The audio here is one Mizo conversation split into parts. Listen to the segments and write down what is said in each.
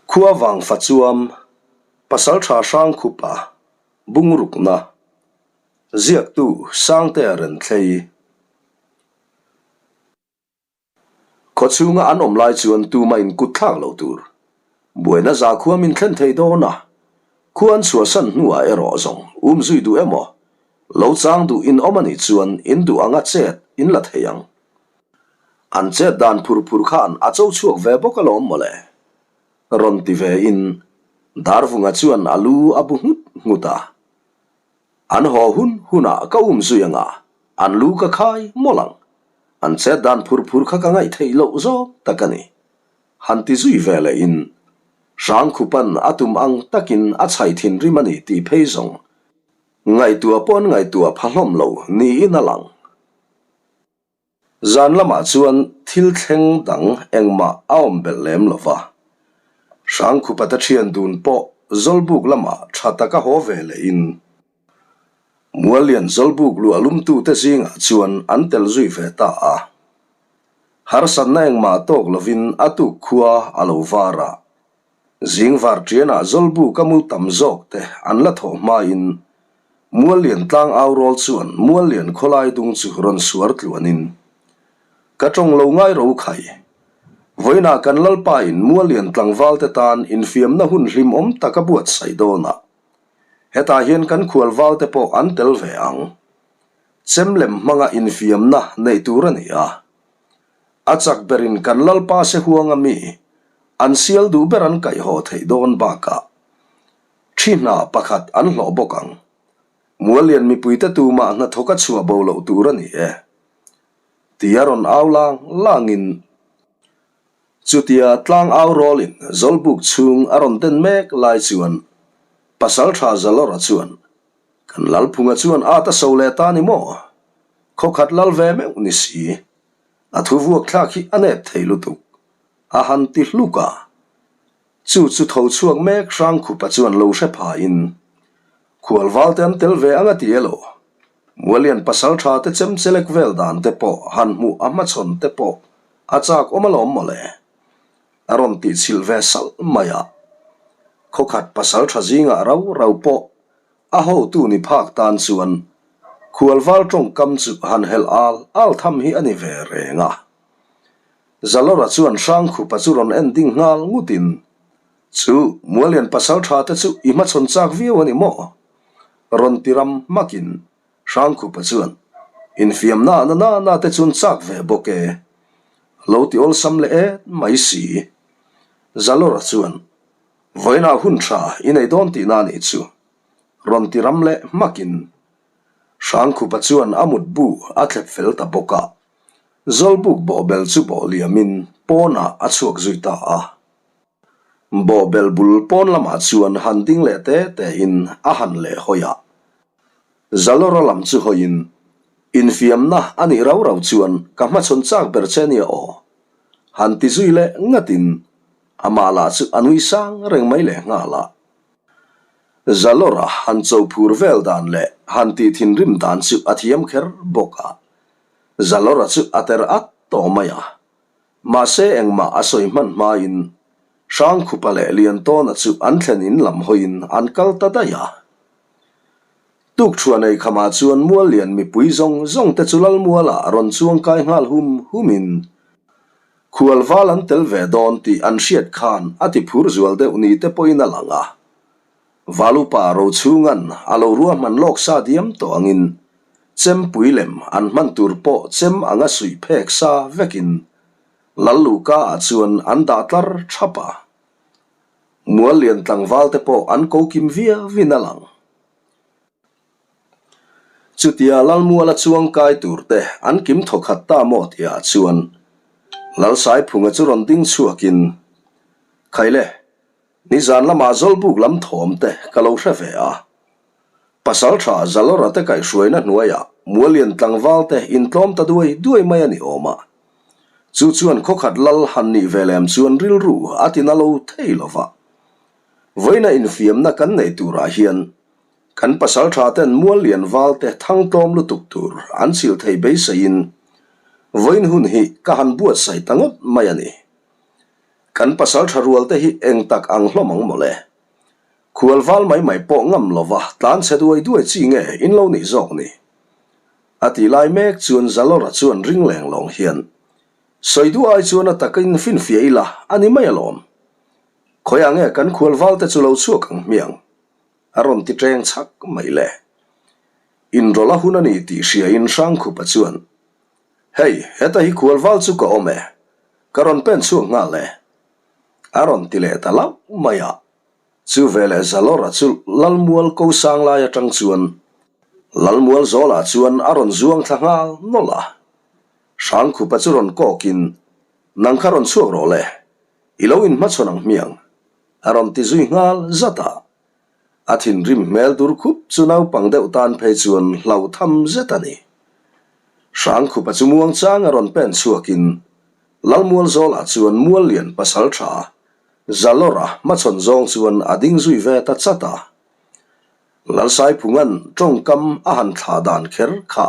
Khua vang fa chuam, Pasaltha Hrangkhupa, Bungrukna, Ziaktu Sangtea Renthlei. Khawchhunga an awm lai chuan tuma in kut thlak lo tur. Buaina za khua min thlen thei dawn a, khua an chhuahsan hnuah erawh zawng um zui duh emaw, lo chang duh in awm a nih chuan in duh anga chet in la thei ang. An chet dan phur phur khan a cho chhuak ve bawk alawm mawle. Rawn ti ve in Darvunga chuan a lu a bu nghut nghut a. An haw hun hunah ka um zui anga an lu ka khai mawlh ang. An chet dan phur phur kha ka ngaih theih loh zawk tak a ni. Han ti zui ve leh in Hrangkhupan a tum ang takin a chhai thinrim a ni tih phei zawng ngaihtuah pawh an ngaihtuah pha hlawm lo niin a lang. Zan lamah chuan thil thleng dang engmah a awm belh lem lo va. Hrangkhupata thian dun pawh Zawlbuk lamah tha taka haw ve leh in Muallian Zawlbuk luah lumtute zingah chuan an tel zui ve ta a. Harsatna engmah tawk lovin a tuk khua a lo var a. Zing var ṭianah Zawlbuk a mu tam zawk te an la thawh hmain Muallian tlang au rawl chuan Muallian khawlai dung chu rawn suar tluanin, Ka ṭawng lo ngai ro khai. Vawiinah kan Lalpain Muallian tlangvalte tan infiamna hun hlimawm tak a buatsaih dawn a. Hetah hian kan khualvalte pawh an tel ve ang. Chem lem hmanga infiamna neih tur a ni a. A chak berin kan Lalpa se huanga mi an sial duh ber an kaihhaw theih dawn bakah thi hna pakhat an hlawh bawk ang. Muallian mipuite tumah hnathawk a chhuah bo loh tur a ni e. Tia rawn au lang langin chutia tlang au rawlin Zawlbuk chhung a rawn den mek lai chuan Pasaltha Zalawra chuan Kan Lalphunga chuan at a so leh ta ni maw? Khawkhat lal ve meuh ni si. A thu vuak thlak hi a nep thei lutuk. A han ti hluk a. Chu chu tho chhuak mek Hrangkhupa chuan lo hre phain, Khualval te an tel ve ang a ti elo? Mualian pasal tha te chem chelek vel dan te pawh han hmuh a hmachhawn te pawh a chak awm alawm mawle. A rawn tihchhilh ve salh mai a. Khawkhat pasal tha zingah rau rau pawh A hotu ni phak tan chuan khualval tawngkam chu han helh al al tham hi a ni ve reng a. Zalawra chuan Hrangkhupa chu rawn en ding nghal ngutin, Chu, Mualian pasal tha te chu i hmachhawn chak viau a ni maw? Rawn ti ram hmakin Hrangkhupa chuan, Infiamna na na na te chuan chak ve bawk e. Lo ti awlsam leh et mai si. Zalawra chuan, Vawiinah hun tha i nei dawn tihna a nih chu, rawn ti ram leh hmakin Hrangkhupa chuan a mutbu a thlep fel ta bawk a, Zawlbuk bawhbel chu bawh liamin pawnah a chhuak zui ta a. Bawhbel bul pawn lamah chuan han ding leh te tein a han leh hawi a. Zalawra lam chu hawiin, Infiamna a nih rau rau chuan ka hmachhawn chak ber che nia aw, han ti zui leh ngatin Amah lah chu a nui sang reng mai leh nghal a. Zalawra han cho phur vel dan leh han tih thinrim dan chu a thiam kher bawk a. Zalawra chu a ter at tawh mai a. Mahse engmah a sawi hman hmain Hrangkhupa leh Liantawna chu an thlen in lam hawiin an kal ta daih a. Tukṭhuah nei khamah chuan Muallian mipui zawng zawng te chu Lalmualah rawn chuang kai nghal hum humin Khualval an tel ve dawn tih an hriat khan a ti phur zual deuh ni te pawhin a lang a. Valupa Rochhunga'n a lo ruahman lawk sa diam tawh angin chempui lem an hman tur pawh chem anga suih phek sa vekin Lalluka ah chuan an dah tlar thap a. Muallian tlangval te pawh an ko kim viauin a lang. Chutia Lalmuala chuang kai tur te an kim thawkhat ta maw tihah chuan Lalsaiphunga chu rawn ding chhuakin, Khaile, nizan lamah Zawlbuk lam thawm te ka lo hre ve a. Pasaltha Zalawra te kaihhruaina hnuaiah Mualian tlangval te intlawm ta duai duai mai a ni awm a. Chu chuan khawkhat lal han nih ve lem chuan rilru a tina lo thei lo va. Vawiina infiamna kan neih turah hian kan pasaltha ten mual lian val te thang tlawm lutuk tur an chhilh thei beiseiin vawiin hun hi ka han buatsaih ta ngawt mai a ni. Kan pasalṭha rualte hi eng tak ang hlawm ang mawle. Khual val mai mai pawh ngam lova tlan chhe duai duai chi nge in lo nih zawk ni? A ti lai mek chuan Zalawra chuan ring leng lawng hian, Sawi duh ai chuan a takin finfiah ila a ni mai alawm. Khawiah nge kan khual valte chu lo chhuak ang hmiang? A rawn ti ṭeng chhak mai le. Inrawlh a hun a ni tih hriain Hrangkhupa chuan, Hei, heta hi khual val chu ka awm e. Ka rawn pen chhuak nghal e. A rawn ti leh ta lauh mai a. Chu veleh Zalawra chu Lalmual ko sang lai atang chuan Lalmual zawlah chuan a rawn zuang thla nghal nawlh a. Hrangkhupa chu rawn kawkin, Nang kha rawn chhuak rawh le. I lo inhmachhawn ang hmiang. A rawn ti zui nghal zat a. A thinrim hmel dur khup chu naupang deuh tan phei chuan hlauh tham zet a ni. Hrangkhupa chu muangchang a rawn pen chhuakin Lalmual zawlah chuan Muallian pasal tha Zalawra hmachhawn zawng chuan a ding zui ve ta chat a. Lalsaiphunga'n tawngkam a han thlah dan kher kha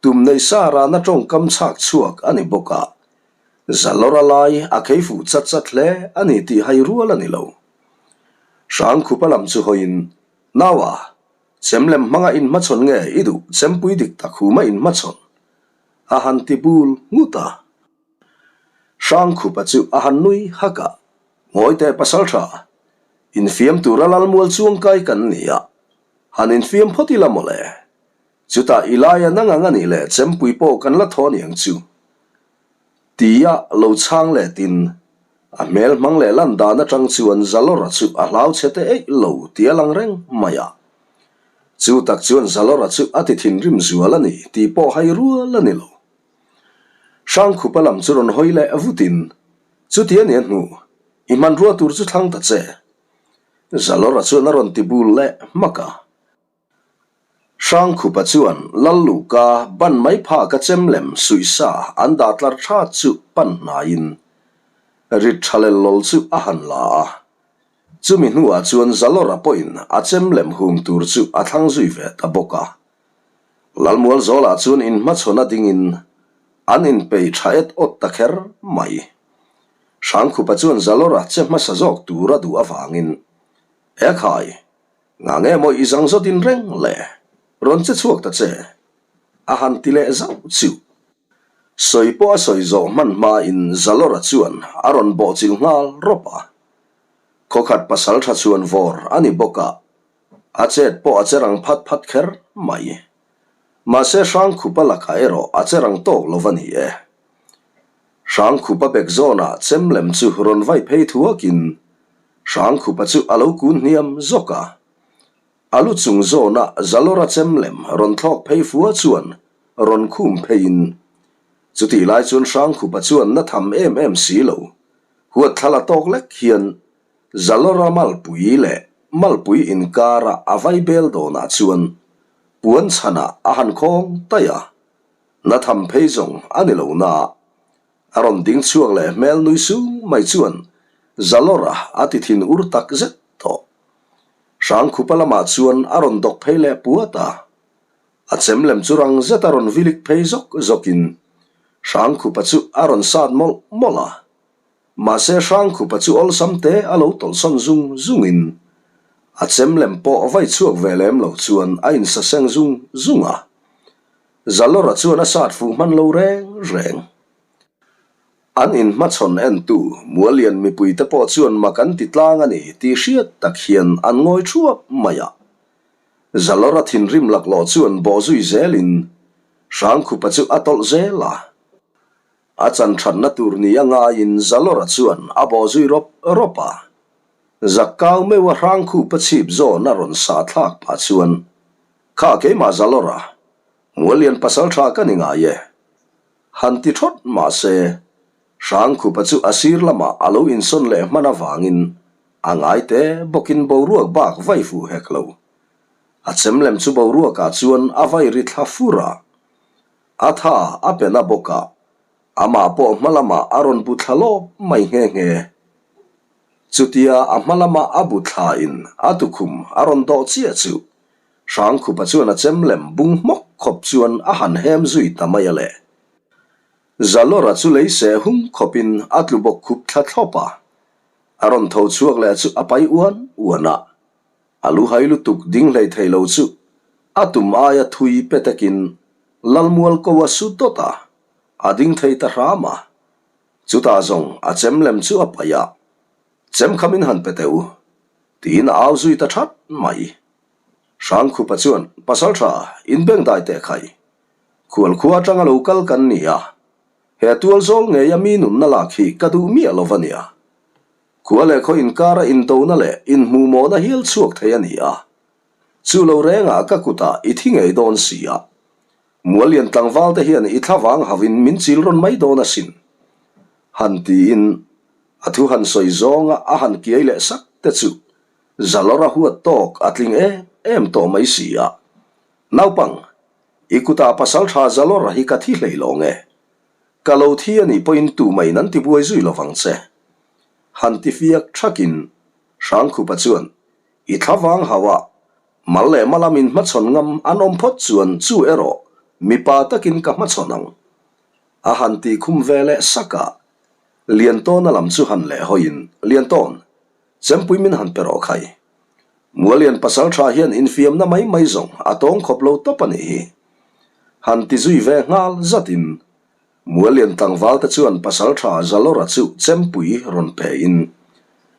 tum nei sa rana tawngkam chhak chhuak a ni bawk a, Zalawra lai a khei fuh chat chat hle a ni tih hai rual a ni lo. Hrangkhupa lam chu hawiin, Naua, chem lem hmanga inhmachhawn nge i duh chempui dik tak huma inhmachhawn? A han ti bul nghut a. Hrangkhupa chu a han nui hak a, Ngawi teh pasal tha, infiam tura lalmual chuangkai kan ni a, han infiam phawt ila mawle. Chutah i laia nang ang a nih leh chempui pawh kan la thaw aniang chu. Tia lo chhang letin a hmel hmang leh lan dan atang chuan Zalawra chu a hlau chhe te eih lo tih a lang reng mai a. Chu tak chuan Zalawra chu a ti thinrim zual a ni tih pawh hai rual a ni lo. Hrangkhupa lam chu rawn hawi leh vutin, Chuti a nia hnu, i hmanrua tur chu thlang ta che. Zalawra chuan a rawn ti bul leh hmak a. Hrangkhupa chuan Lalluka ban mai phak a chem lem suihsa an dah tlar tha chu pan hnaiin rit tha lel lawl chu a han la a. Chumi hnuah chuan Zalawra pawhin a chem lem hum tur chu a thlang zui ve ta bawk a. Lalmual zawlah chuan inhmachhawn a dingin an inpeih tha et awt ta kher mai. Hrangkhupa chuan Zalawra che hmasa zawk tur a duh avangin, Ekhai! Nga nge maw i zang zawt in reng le? Rawn che chhuak ta che. A han ti leh zauh chu. Sawi pawh a sawi zawh hman hmain Zalawra chuan a rawn bawhchilh nghal rawp a. Khawkhat pasal tha chhuan vawr a ni bawk a, a chet pawh a che rang phat phat kher mai. Mahse Hrangkhupa lakah erawh a che rang tawk lo va ni e. Hrangkhupa bek zawnah chem lem chu rawn vai phei thuakin Hrangkhupa chu a lo kun hniam zawk a. A lu chung zawna Zalawra chem lem rawn thlawk phei fua chuan rawn khum pheiin chutih lai chuan Hrangkhupa chuan na tham em em si lo huat thla la tawk lek hian Zalawra malpui leh malpui inkara a vai bel dawnah chuan puan chhanah a han khawng taih a. Na tham phei zawng a ni lo na. A rawn ding chhuak leh hmel nui sung mai chuan Zalawra a ti thin ur tak zet tawh. Hrangkhupa lamah chuan a rawn dawk phei leh puat a. A chem lem chu rang zet a rawn vilik phei zawk zawkin Hrangkhupa chu a rawn sat mawlh mawlh a. Mahse Hrangkhupa chu awlsam te a lo tawlhsawn zung zungin a chem lem pawh vai chhuak ve lem lo chuan a insaseng zung zung a. Zalawra chuan a sat fuh hman lo reng reng. An inhmachhawn entu Muallian mipuite pawh chuan mak an ti tlang a ni tih hriat tak hian an ngawi thuap mai a. Zalawra thinrim laklawh chuan bawh zui zelin Hrangkhupa chu a tawlh zel a. A chan thatna tur ni a ngaiin Zalawra chuan a bawh zui rawp rawp a. Zakkau meuha Hrangkhupa chhip zawn a rawn sah thlak pah chuan Kha keimah Zalawra, Muallian pasal tha ka ni ngai e. Han ti thawt mah se, Hrangkhupa chu a sir lamah a lo insawn leh hman avangin a ngai te bawkin boruak bak vai fuh hek lo. A chem lem chu boruakah chuan a vai ri thla fur a. A tha a pe na bawk a, amah pawh hma lamah a rawn bu thla lawp mai nghe nghe. Chutia a hma lama a bu thlain a tukhum a rawn dawh chiah chu Hrangkhupa chuan a chem lem bung hmawk khawp chuan a han hem zui ta mai a le. Zalawra chu lei seh hung khawpin a tlu bawk khup thla thlawp a. A rawn tho chhuak leh chu a pai uan uan a, a lu hai lutuk ding hlei thei lo chu a tum aia thui pe takin Lalmual ko a su dawt a, a ding thei ta hram a. Chutah zawng a chem lem chu a paih a, Chem kha min han pe teh u, tiin a au zui ta that mai. Hrangkhupa chuan, Pasaltha, inbengdai teh khai. Khualkhua atanga lo kal kan ni a, He tual zawl ngeia mi nunna lak hi ka duh miah lo va nia. Khua leh khaw inkara indona leh inhmuhmawhna hial chhuak thei a ni a. Chu lo rengah ka kutah i thi ngei dawn si a. Muallian tlangval te hian i thlavang hauhin min chil rawn mai dawn asin. Han tiin a thu han sawi zawnga a han kiai leh sak te chu Zalawra huat tawk a tling em em tawh mai si a. Naupang, I kutah pasal tha Zalawra hi ka thi hlei lawng e. Ka lo thi a nih pawhin tumaiin an tibuai zui lovang che. Han ti fiak thakin Hrangkhupa chuan, I thlavang hau a, mal leh mala min hmachhawn ngam an awm phawt chuan chu erawh mipa takin ka hmachhawn ang. A han ti khum ve leh sak a, Liantawna lam chu han leh hawiin, Liantawn, Chempui min han pe rawh khai. Mualian pasal tha hian infiamna mai mai zawng a tawng khawp lo tawp a nih hi. Han ti zui ve nghal zatin Mualian tlangval te chuan pasal tha Zalawra chu chempui rawn pe in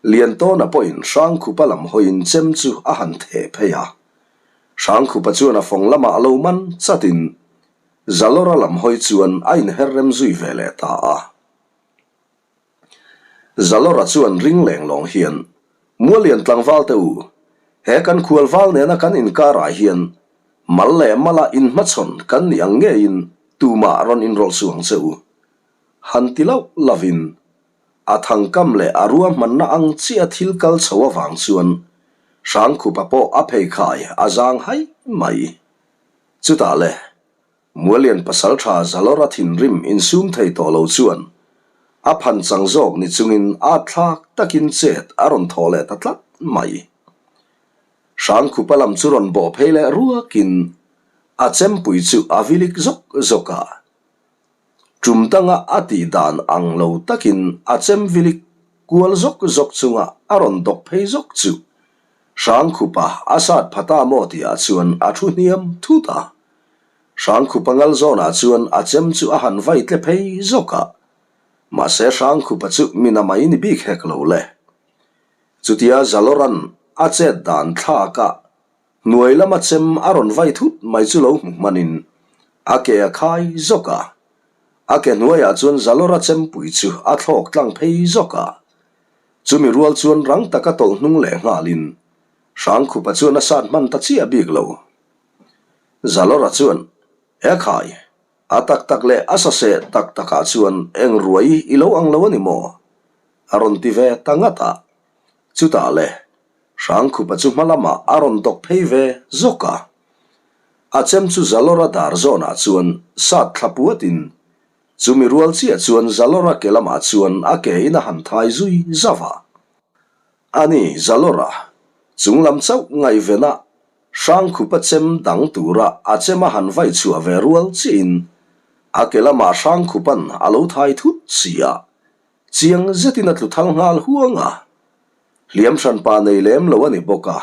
Liantawna pawhin Hrangkhupa lam hawiin chem chu a han theh phei a. Hrangkhupa chuan a fawng lamah a lo man chatin Zalawra lam hawi chuan a inher rem zui ve leh ta a. Zalawra chuan ring leng lawng hian, Mualian tlangval te u, he kan khualval nena kan inkarah hian mal leh mala inhmachhawn kan nih ang ngeiin tumah rawn inrawlh suh ang che u. Han ti loh lovin, a thangkam leh a ruahmanna ang chiah thil kal chho avang chuan Hrangkhupa pawh a pheikhai a zang haih mai. Chutah le, Mualian pasalṭha Zalawra thinrim insum thei tawh lo chuan a phan chang zawk ni chungin at thlak takin chet a rawn thaw leh ta tlat mai. Hrangkhupa lam chu rawn bawh phei leh ruakin a chempui chu a vilik zawk zawk a. Tum danga a tih dan ang lo takin a chem vilik kual zawk zawk chunga a rawn dawk phei zawk chu Hrangkhupa a sat pha ta maw tihah chuan a thu hniam thut a. Hrangkhupa ngal zawnah chuan a chem chu a han vai tle phei zawk a. Mahse Hrangkhupa chu mina mai ni bik hek lo le. Chutia Zaloran a chet dan thlak a Hnuai lama chem a rawn vai thut mai chu lo hmu hmanin a ke a khai zawk a. A ke hnuaiah chuan Zalawra chempui chu a thlawk tlang phei zawk a. Chumi rual chuan rang taka tawlh hnung leh nghalin Hrangkhupa chuan a sat hman ta chiah bik lo. Zalawra chuan, E khai, a tak tak leh a saseh tak takah chuan eng ruai i lo ang lo a ni maw? A rawn ti ve ta ngat a. Chutah le, Hrangkhupa chu hma lamah a rawn dawk phei ve zawk a. A chem chu Zalawra dar zawnah chuan sat thla puatin, chumi rual chiah chuan Zalawra ke lamah chuan a ke in a han thai zui zauh a. A ni, Zalawra, chung lam chauh ngaihvena Hrangkhupa chem dang tura a chem a han vai chhuah ve rual chiahin a ke lamah Hrangkhupa'n a lo thai thut si a, chiang zetin a tlu thal nghal huang a. Hliam hranpa nei lem lo a ni bawk a,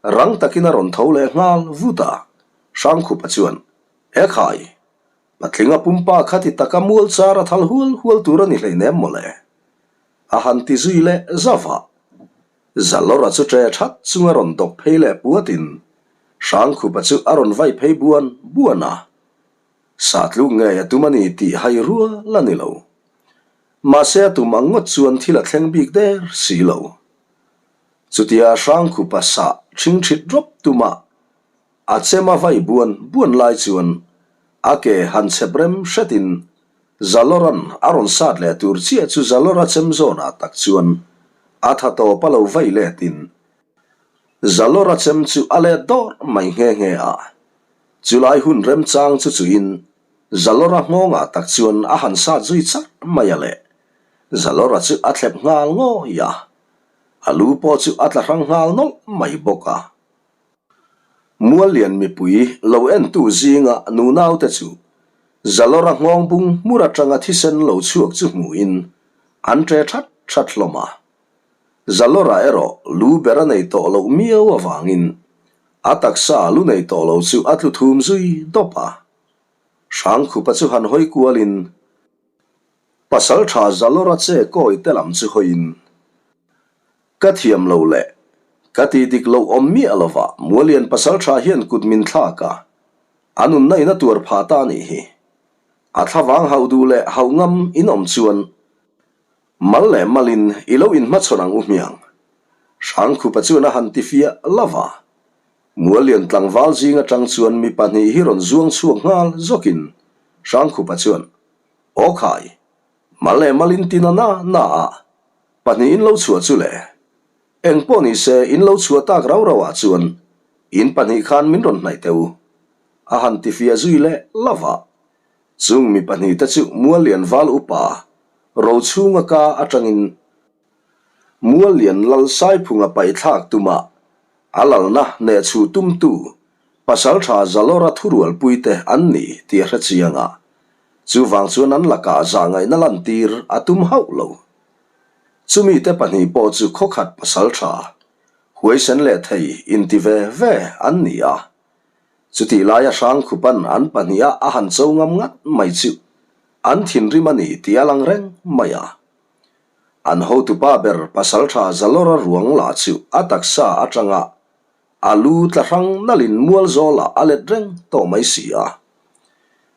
rang takin a rawn tho leh nghal vut a, Hrangkhupa chuan, E khai, patlinga pumpa kha ti taka mual char a thal hual hual tur a ni hleinem mawle, a han ti zui leh zauh a. Zalawra chu ṭe ṭhat chunga rawn dawk phei leh puatin Hrangkhupa chu a rawn vai phei buan buan a, Satluk ngei a tum a ni tih hai rual a ni lo. Mahse a tum ang ngawt chuan thil a thleng bik der si lo. Chutia Hrangkhupa sah ṭhingṭhit rawp tuma a chem a vai buan buan lai chuan a ke han chhep rem hretin Zalawra'n a rawn sat leh tur chiah chu Zalawra chem zawnah tak chuan a tha tawp a lo vai letin Zalawra chem chu a let dawrh mai nghe nghe a. Chulai hun remchang chu chuin Zalawra nghawngah tak chuan a han sat zui char mai a le. Zalawra chu a thlep nghal ngawi a, a lu pawh chu a tla hrang nghal nawlh mai bawk a. Muallian mipui lo entu zinga nunaute chu Zalawra nghawng bung hmur atanga thisen lo chhuak chu hmuhin an ṭe that that hlawm a. Zalawra erawh lu ber a nei tawh loh miau avangin a taksa lu nei tawh lo chu a tlu thum zui dawp a. Hrangkhupa chu han hawi kualin Pasalṭha Zalawra che kawi te lam chu hawiin Ka thiam lo leh ka tih dik loh awm miah lova Mualian pasalṭha hian kut min thlak a, a nunna in a tuar phah ta a nih hi. A thlavang hauh duh leh hauh ngam in awm chuan mal leh malin i lo inhmachhawn ang u hmiang. Hrangkhupa chuan a han ti fiah lova. Mualian tlangval zing atang chuan mi pahnih hi rawn zuang chhuak nghal zawkin Hrangkhupa chuan, Aw khai, mal leh malin ti na na na a, Pahnih in lo chhuah chu le. Eng pawh ni se in lo chhuah tak rau rau ah chuan in pahnih khan min rawn hnaih teh u. A han ti fiah zui leh love a. Chung mi pahnih te chu Muallian val upa Rochhunga ka atangin Muallian lal Saiphunga paihthlak tuma a lalna hnehchhuh tumtu Pasaltha Zalawra thurualpuite an ni tih a hre chiang a, chuvang chuan an lakah zahngaihna lantir a tum hauh lo. Chumite pahnih pawh chu khawkhat pasaltha, huaisen leh thei inti ve ve an ni a. Chutih laia Hrangkhupan an pahniha a han cho ngam ngat mai chu an thinrim a ni tih a lang reng mai a. An hotupa ber Pasaltha Zalawra ruang lah chu a taksa atanga A lu tla hrang nalin mual zawlah a let reng tawh mai si a.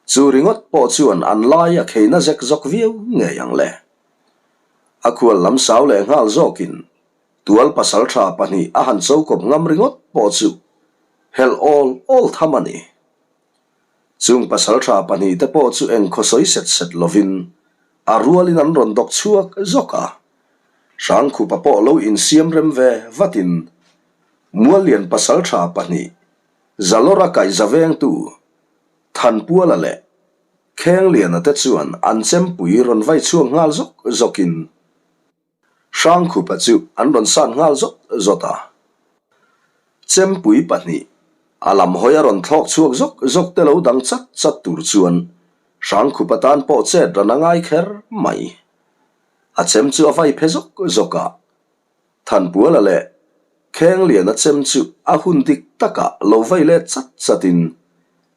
Chu ringawt pawh chuan an lai a kheina zek zawk viau ngei ang le. A khual lam sau leh nghal zawkin tual pasaltha pahnih a han cho kawp ngam ringawt pawh chu helh awl awl tham a ni. Chung pasaltha pahnihte pawh chu engkhaw sawi set set lovin a rualin an rawn dawk chhuak zawk a. Hrangkhupa pawh lo insiam rem ve vatin Muallian pasaltha pahnih, Zalawra kaihza vengtu Thanpuala leh Khengliana te chuan an chempui rawn vai chhuak nghal zawk zawkin Hrangkhupa chu an rawn san nghal zawt zawt a. Chempui pahnih, a lam hawi a rawn thlawk chhuak zawk zawk te lo dang chat chat tur chuan Hrangkhupa tan pawh chet ran a ngai kher mai. A chem chu a vai phe zawk zawk a. Thanpuala leh Khengliana chem chu a hun dik takah lo vai let chat chatin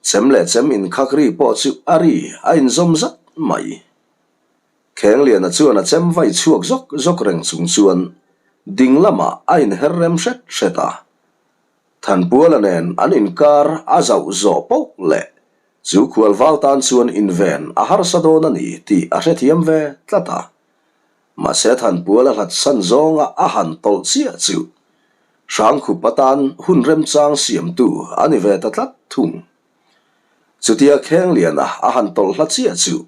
chem leh chem inkhak ri pawh chu a ri a inzawm zat mai. Khengliana chuan a chem vai chhuak zawk zawk reng chung chuan ding lamah a inher rem hret hret a. Thanpuala nen an inkar a zauh zawh poh leh chu khual val tan chuan inven a harsa dawn a ni tih a hrethiam ve tlat a. Mahse Thanpuala hlat san zawnga a han tawlh chiah chu Hrangkhupa tan hun remchang siamtu a ni ve ta tlat thung. Chutia Khengliana a han tawlh hla chiah chu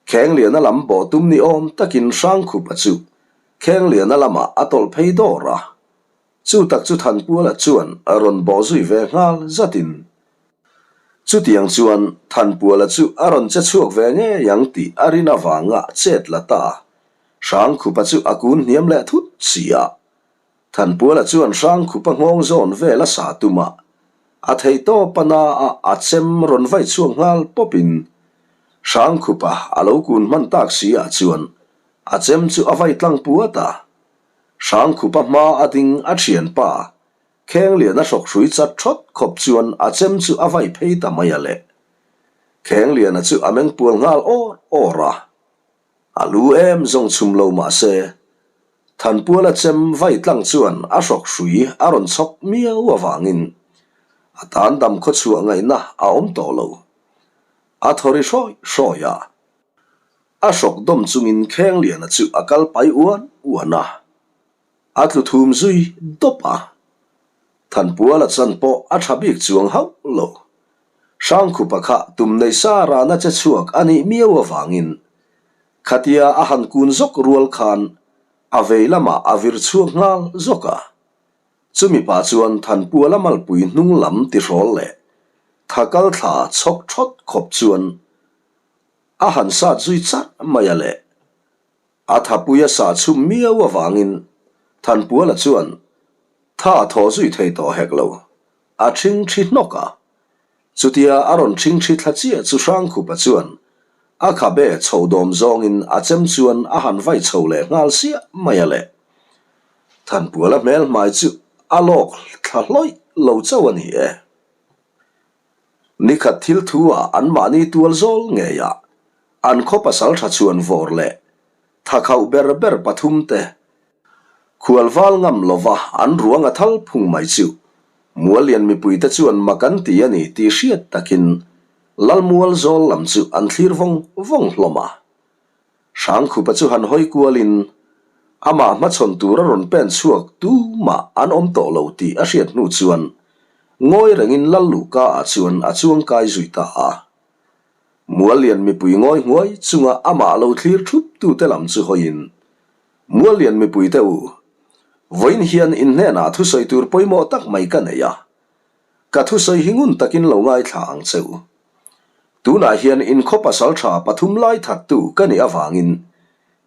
Khengliana lam bawh tum ni awm takin Hrangkhupa chu Khengliana lamah a tawlh phei dawr a. Chu tak chu Thanpuala chuan a rawn bawh zui ve nghal zatin. Chutiang chuan Thanpuala chu a rawn che chhuak ve ngei ang tih a rin avanga chet la ta. Hrangkhupa chu a kun hniam leh thut si a. Thanpuala chuan Hrangkhupa nghawng zawn vel a sa tum a, a theihtawp a na a a chem rawn vai chhuak nghal pawpin Hrangkhupa a lo kun hman tak si ah chuan a chem chu a vai tlang puat a. Hrangkhupa hma a ding a thianpa Khengliana hrawk hrui chat thawt khawp chuan a chem chu a vai phei ta mai a le. Khengliana chu a meng pual nghal awr awr a. A lu em zawng chhum lo mah se, Thanpuala chem vai tlang chuan a hrawk hrui a rawn chhawk miau avangin a tan dam khaw chhuah ngaihna a awm tawh lo. A thaw ri hrawi hrawi a, a hrawk dawm chungin Khengliana chu a kal pai uan uan a. A tlu thum zui dawp a. Thanpuala chan pawh a tha bik chuang hauh lo. Hrangkhupa kha tum nei sa rana che chhuak a nih miau avangin khatia a han kun zawk rual khan a vei lamah a vir chhuak nghal zawk a. Chumi pah chuan Thanpuala malpui hnung lam tihrawl leh tha kal thla chhawk thawt khawp chuan a han sat zui charh mai a le. A thapui a sah chhum miau avangin Thanpuala chuan tha a thaw zui thei tawh hek lo. A ṭhing ṭhi hnawk a. Chutia a rawn ṭhing ṭhi thla chiah chu Hrangkhupa chuan a khabe chho dawm zawngin a chem chuan a han vai chho leh nghal siah mai a le. Thanpuala hmel hmai chu a lawk thla hlawih lo chauh a ni e. Nikhat thil thu ah anmahni tual zawl ngei ah an khaw pasal tha chhuan vawr leh thakhauh ber ber pathum te khualval ngam lova an ruang a thal phung mai chu Muallian mipuite chuan mak an ti a ni tih hriat takin Lalmual zawl lam chu an thlir vawng vawng hlawm a. Hrangkhupa chu han hawi kualin amah hmachhawn tura rawn pen chhuak tumah an awm tawh lo tih a hriat hnu chuan ngawi rengin Lal Luhka ah chuan a chuang kai zui ta a. Muallian mipui ngawi nghuai chunga amah lo thlir thup tute lam chu hawiin, Muallian mipuite u, vawiin hian in hnenah thusawi tur pawimawh tak mai ka nei a, ka thusawi hi ngun takin lo ngaithla ang che u. Tunah hian in khaw pasal tha pathum lai thattu ka nih avangin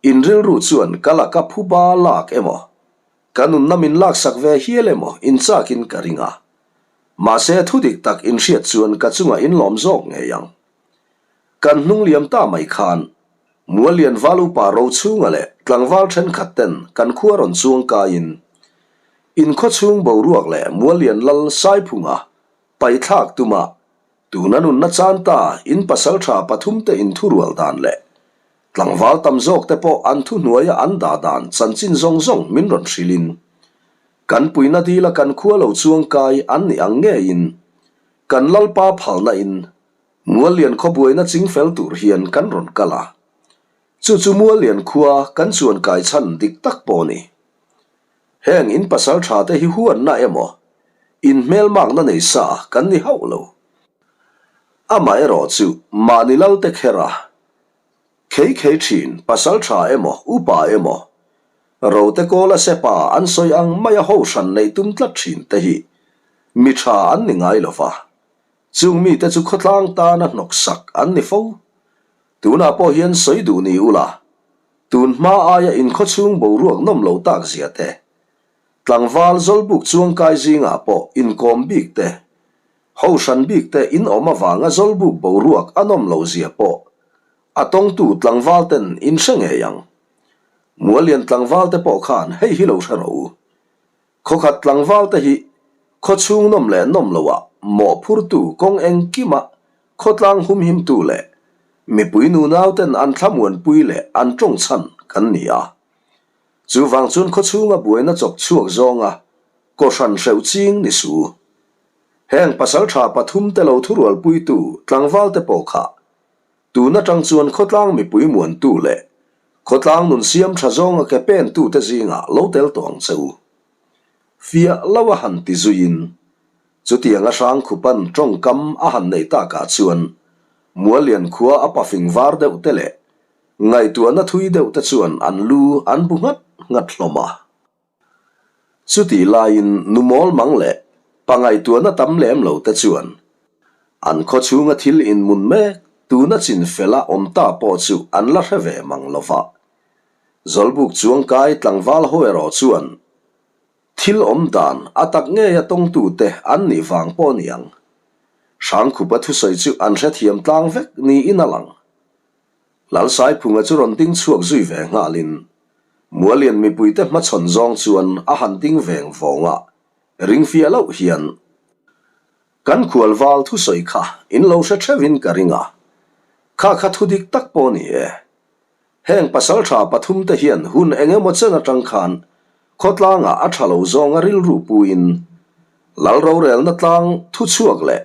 in rilru chuan ka laka phuba lak emaw, ka nunna min laksak ve hial emaw in chakin ka ring a. Mahse thu dik tak in hriat chuan ka chungah in lawm zawk ngei ang. Kan hnung liam ta mai khan Muallian val upa Rochhunga leh tlangval thenkhat ten kan khua rawn chuang kaiin in khawchhung boruak leh Muallian lal Saiphunga paithlak tuma Tuna nunna chan ta in pasal tha pathum te in thurual dan leh tlangval tam zawk te pawh an thuhnuaia an dah dan chanchin zawng zawng min rawn hrilh in kan puina dila kan khua lo chuang kai an nih ang ngeiin kan Lalpa phalna in Muallian khaw buaina ching fel tur hian kan rawn kal a, chu chu Muallian khua kan chuan kai chhan dik tak pawh a ni. Heng in pasal tha te hi huanna emaw, in hmelmakna nei sa kan ni hauh lo. Amaherawh chu mahni lal te kher a, khei khei thin pasal tha emaw upa emaw, rote kawla sepa an sawi ang maia ho hran neih tum tlat thin te hi mi tha an ni ngai lo va, chung mite chu khawtlang tana hnawksak an ni fo. Tunah pawh hian sawi duh ni ula, Tun hma aia inkhawchhung boruak nawm lo tak zia te, tlangval Zawlbuk chuangkai zingah pawh inkawm bik te, ho hran bik te in awm avanga Zawlbuk boruak a nawm lo zia pawh a tawngtu tlangval ten in hre ngei ang. Muallian tlangval te pawh khan hei hi lo hre rawh u. Khawkhat tlangval te hi khawchhung nawm leh nawm loah mawhphurtu kawng engkima Khawtlang humhimtu leh mipui nunauten an thlamuanpui leh an tawngchhan kan ni a. Chuvang chuan khawchhunga buaina chawp chhuak zawnga kohhran hreuh ching ni su. Heng pasaltha pathumte lo thurualpuitu tlangvalte pawh kha tun atang chuan khawtlang mipui muantu leh khawtlang nun siam tha zawnga ke pentute zingah lo tel tawh ang che u. Fiah lo a han ti zuiin Chutiang a hrang khupan tawngkam a han neih takah chuan Muallian khua a pafing var deuh te leh ngaihtuahna thui deuh te chuan an lu an bu nghat nghat hlawm a. Chutih laiin nu mawl mang leh pa ngaihtuahna tam lem lo te chuan an khaw chhunga thil inmun mek tuna chin fel a awm ta pawh chu an la hre ve mang lo va. Zawlbuk chuangkai tlangval ho erawh chuan Thil awm dan a tak ngei a tawngtute an nih vang pawh a ni ang. Hrangkhupa thusawi chu an hrethiam tlang vek niin a lang. Lalsaiphunga chu rawn ding chhuak zui ve nghalin Muallian mipuite hmachhawn zawng chuan a han ding veng vawng a, ring fiah loh hian, Kan khualval thusawi kha in lo hre theuhin ka ring a, kha kha thu dik tak pawh a ni e. Heng pasaltha pathumte hian hun eng emaw chen atang khan khawtlangah a tha lo zawnga rilru puin Lal rorelna tlang thuchhuak leh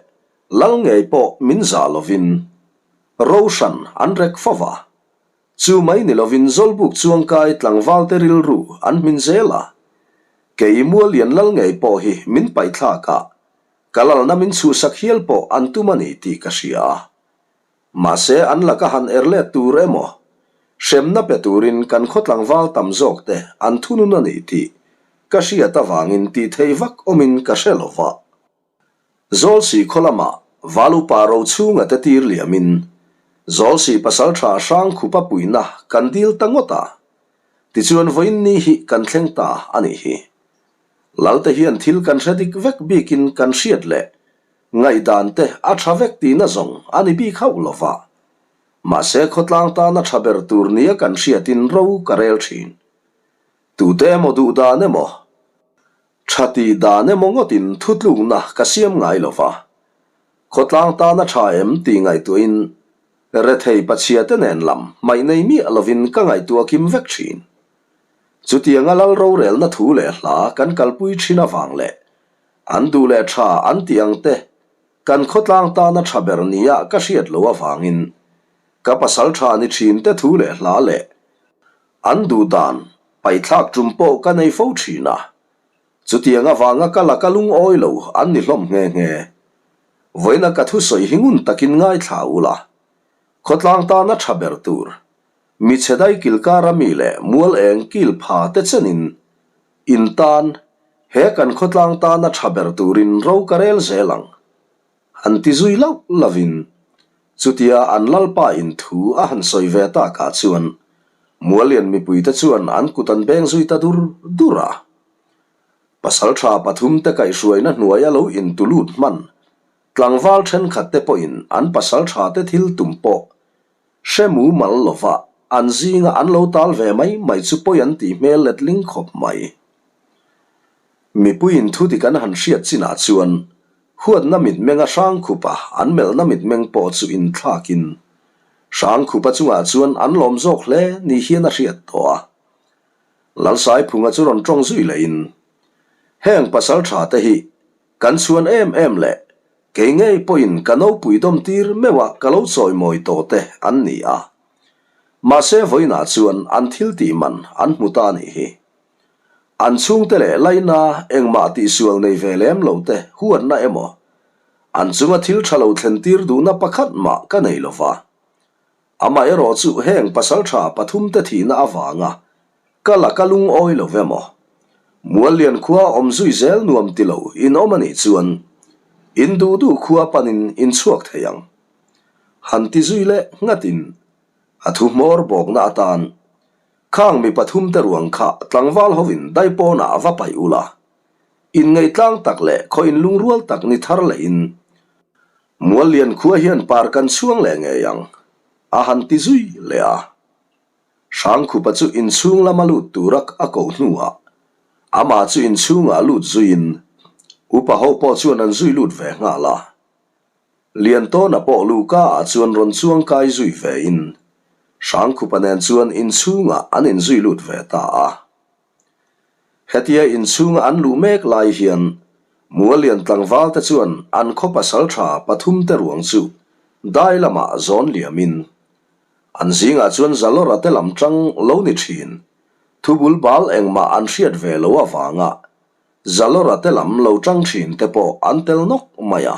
Lal ngei pawh min zah lovin ro hran an rek fo va. Chu mai ni lovin Zawlbuk chuangkai tlangvalte rilru an hmin zel a. Kei Muallian Lal ngei pawh hi min paihthlak a, ka lalna min chhuhsak hial pawh an tum a ni tih ka hria a. Mahse an laka han er let tur emaw, hremna pe turin kan khaw tlangval tam zawk te an thunun a ni tih ka hriat avangin tih thei vak awmin ka hre lo va. Zawlsi khaw lamah val upa Rochhunga te tir liamin Zawlsi pasaltha Hrangkhupa puihna kan dil ta ngawt a, tichuan vawiin ni hi kan thleng ta a nih hi. Lalte hian thil kan hre dik vek bikin kan hriat leh Ngaihdan te a tha vek tihna zawng a ni bik hauh lo va. Mahse khawtlang tana tha ber tur nia kan hriatin ro ka rel thin. Tute emaw duhdan emaw? Tha tih dan emaw ngawtin thutlukna ka siam ngai lo va, khawtlang tana tha em tih ngaihtuahin rethei pachhia te nen lam hmaih nei miah lovin ka ngaihtuah kim vek thin. Chutianga lal rorelna thu leh hla kan kalpui thin avang leh an duh leh tha an tih ang te kan khawtlang tana tha ber nia ka hriat loh avangin ka pasal tha ni thin te thu leh hla leh an duh dan Paithlak tum pawh ka nei fo thin a, chutiang avanga ka laka lungawi lo an ni hlawm nghe nghe. Vawiina ka thusawi hi ngun takin ngaithla ula, khawtlang tana tha ber tur, mi chhe dai kil kara mi leh mual eng kil pha te chenin in tan, he kan khawtlang tana tha ber turin ro ka rel zel ang. Han ti zui lauh lovin chutia an lalpa in thu a han sawi ve takah chuan Muallian mipuite chuan an kut an beng zui ta dur dur a. Pasaltha pathumte kaihhruaina hnuaia lo intu lut hman tlangval thenkhatte pawhin an pasalthate thil tum pawh hre mumal lova an zinga an lo tal ve mai mai chu pawi an tih hmel letling khawp mai. Mipuiin thu dik an han hriat chinah chuan huatna mitmenga Hrangkhupa an melhna mitmeng pawh chu inthlakin Hrangkhupa chungah chuan an lawm zawk hle ni hian a hriat tawh a. Lalsaiphunga chu rawn tawng zui lehin, Heng pasal tha te hi kan chhuan em em leh kei ngei pawhin ka nopui dawm tir meuha ka lo chawimawi tawh te an ni a. Mahse vawiinah chuan an thil tih man an hmu ta nih hi. An chhungte leh laina engmah tihsual nei ve lem lo te huatna emaw, an chunga thil tha lo thlen tir duhna pakhat mah ka nei lo va. Amaherawh chu heng pasaltha pathumte thihna avanga ka laka lungawi lo emaw, Muallian khua awm zui zel nuam ti lo in awm a nih chuan in duh duh khua panin in chhuak thei ang. Han ti zui leh nghatin a thu hmawr bawkna atan Khang mi pathumte ruang kha tlangval hovin daipawnah a va paih ula, inngeihtlang tak leh khaw inlungrual tak ni thar lehin Muallian khua hian par kan chhuang leh ngei ang, a han ti zui leh a. Hrangkhupa chu inchhung lama lut tura a koh hnuah amah chu inchhungah lut zuiin upa ho pawh chuan an zui lut ve nghal a. Liantawna pawh Luka ah chuan rawn chuang kai zui ve in Hrangkhupa nen chuan inchhungah an inzui lut ve ta a. Hetia inchhunga an luh mek lai hian Muallian tlangval te chuan an khaw pasaltha pathum te ruang chu dai lamah zawn liam in an zingah chuan Zalawra te lam tang lo ni thin thubul bal engmah an hriat ve lo avanga Zalawra te lam lo tang thin te pawh an tel nawk mai a.